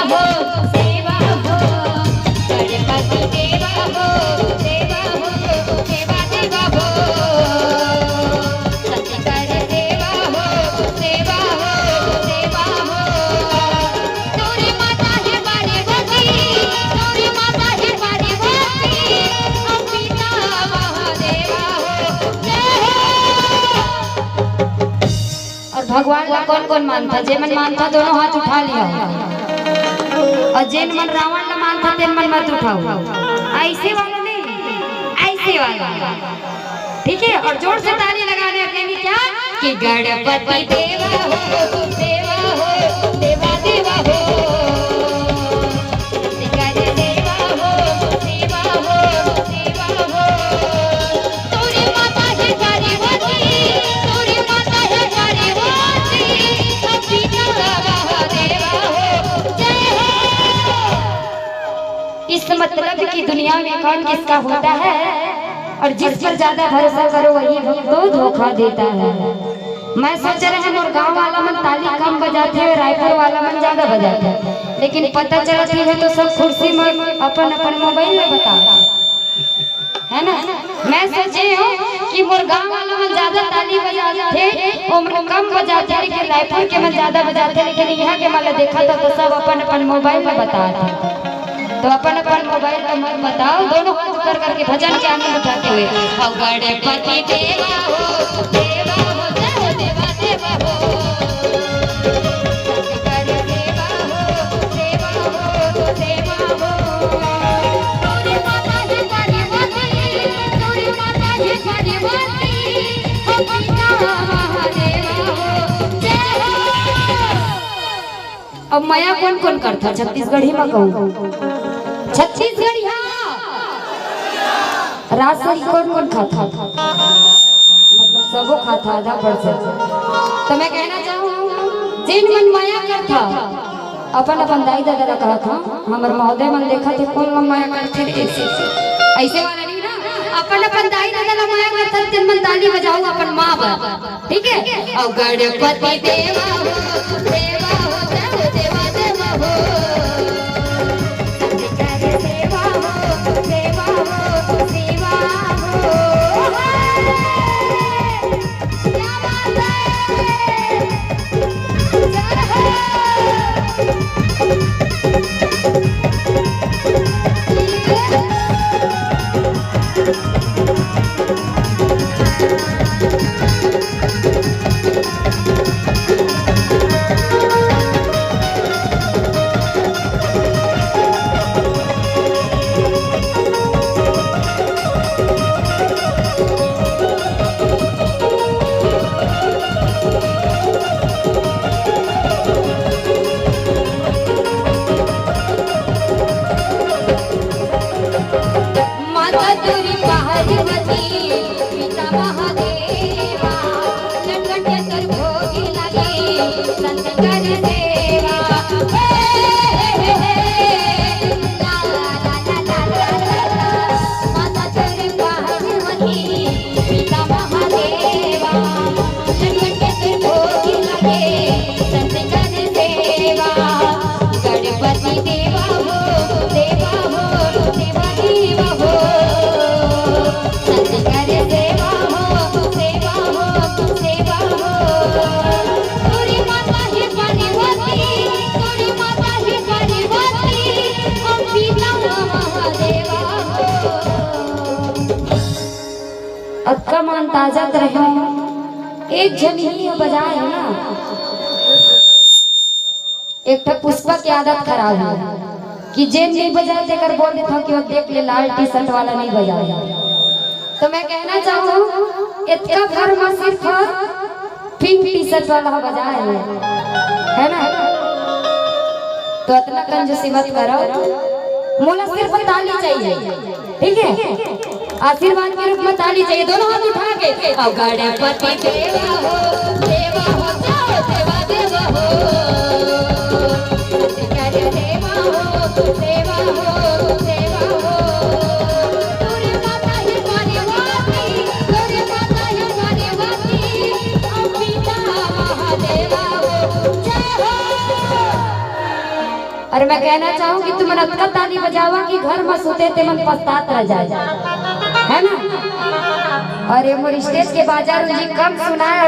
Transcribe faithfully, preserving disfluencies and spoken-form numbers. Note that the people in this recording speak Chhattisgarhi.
हो, सेवा हो, गणपति देवा हो, सेवा हो, सेवा देवा हो, शंकर देवा हो, सेवा हो, सेवा हो। गौरी माता हे पार्वती, गौरी माता हे पार्वती, अंबिका महादेवा हो, जय हो। अउ भगवान ला कोन कोन मानथा? जे मन मानथा, दोनों हाथ उठा लिहा। अउ जेन मन रावण ला मानथा, तेन मन मत उठाव। अइसे वाला नहीं, अइसे वाला। ठीक है, अउ जोर से ताली लगाना हे, कहेंगे क्या कि गणपति देवा हो, देवा हो, देवा देवा हो। गणपति देवा हो, देवा हो, देवा हो। गौरी माता हे पार्वती, गौरी माता हे पार्वती, अंबिका महादेवा हो, जय हो। इस मतलब कि दुनिया में कौन किसका होता है, और जिस पर ज्यादा भरोसा करो, वही तो धोखा देता है। मैं सोच रहे हैं, मोर गांव वाला मन ताली कम बजाथे, रायपुर वाला मन ज्यादा बजाथे, लेकिन पता चलत हे तो सब कुर्सी में अपन अपन मोबाइल में बता, है ना? मैं सोचे हूँ कि मोर गांव वाला मन ज्यादा ताली बजाथे, वो मन कम बजाथे, लेकिन रायपुर के मन ज्यादा बजाथे, लेकिन यहाँ के मन ला देखा तो, तो सब अपन अपन मोबाइल में बता थे। तो अपन अपन मोबाइल में मत बताओ, दोनों हाथ ऊपर करके भजन के आनंद उठाते हुए, "अउ गणपति देवा हो, देवा हो, जय हो देवा देवा हो।" शंकर देवा हो, देवा हो, देवा हो। गौरी माता हे पार्वती, गौरी माता हे पार्वती, अंबिका महादेवा हो, जय हो। अब मया कोन कोन करथा छत्तीसगढ़ी म कहूँ? छत्तीसगढ़िया। राजसरी कोन कोन खाता? मतलब सबो खाता, आधा परसेंट। तो मैं कहना चाहूँ, जिन मन मया करथा, अपन अपन दाई ददा ला कहत हँव, हमर महोदय मन देखत हे, कोन मन मया करथे रे, अइसे, अइसे वाला नहीं ना, अपन अपन दाई ददा ला मया करथा, तेन मन ताली बजाहू अपन माँ बर। ठीक है, अउ गणपति देवा हो, देवा हो, देवा, देवा, देवा हो। शंकर देवा हो, देवा हो, देवा हो। क्या बात है? जय हो। माता तोरी पार्वती, पिता महादेवा, लटकट तोर भोग लागे, शंकर देवा। हे, हे, हे, हे, ला, ला, ला। माता तोरी पार्वती, पिता महादेवा, लटकट तोर भोग लागे, शंकर देवा। गणपति देवा हो, देवा हो, देवा देवा हो। शंकर देवा हो, देवा हो, देवा हो। तोरी माता हे पार्वती, तोरी माता हे पार्वती, अंबिका महादेवा हो। अतका मन ताजत रहे, एक झन ही बजाए हे ना। एक ठो पुष्पा के आदत खराब हे कि जेन नहीं बजाए तेकर बोल देथव कि वो देख ले लाल टी शर्ट वाला नहीं बजाए। तो मैं कहना चाहूँ, इतका भर में सिर्फ पिंक टी शर्ट वाला बजाए हे, है ना? तो इतना कंजूसी मत करो, मोला सिर्फ ताली चाहिए। ठीक है, आशीर्वाद के रूप में ताली चाहिए, दोनों हाथ उठा के। अउ गणपति देवा हो, देवा हो, जाओ देवा, देवा हो। शंकर देवा हो, देवा हो, देवा हो। तोरी माता हे पार्वती, तोरी माता हे पार्वती, अंबिका महादेवा हो, जय हो। और मैं कहना चाहूँ कि तुमन अतका ताली बजावा कि घर में सुते ते मन पछतात रह जाए, है ना? और ये मोर स्टेज के बाजा जी कम सुनाए।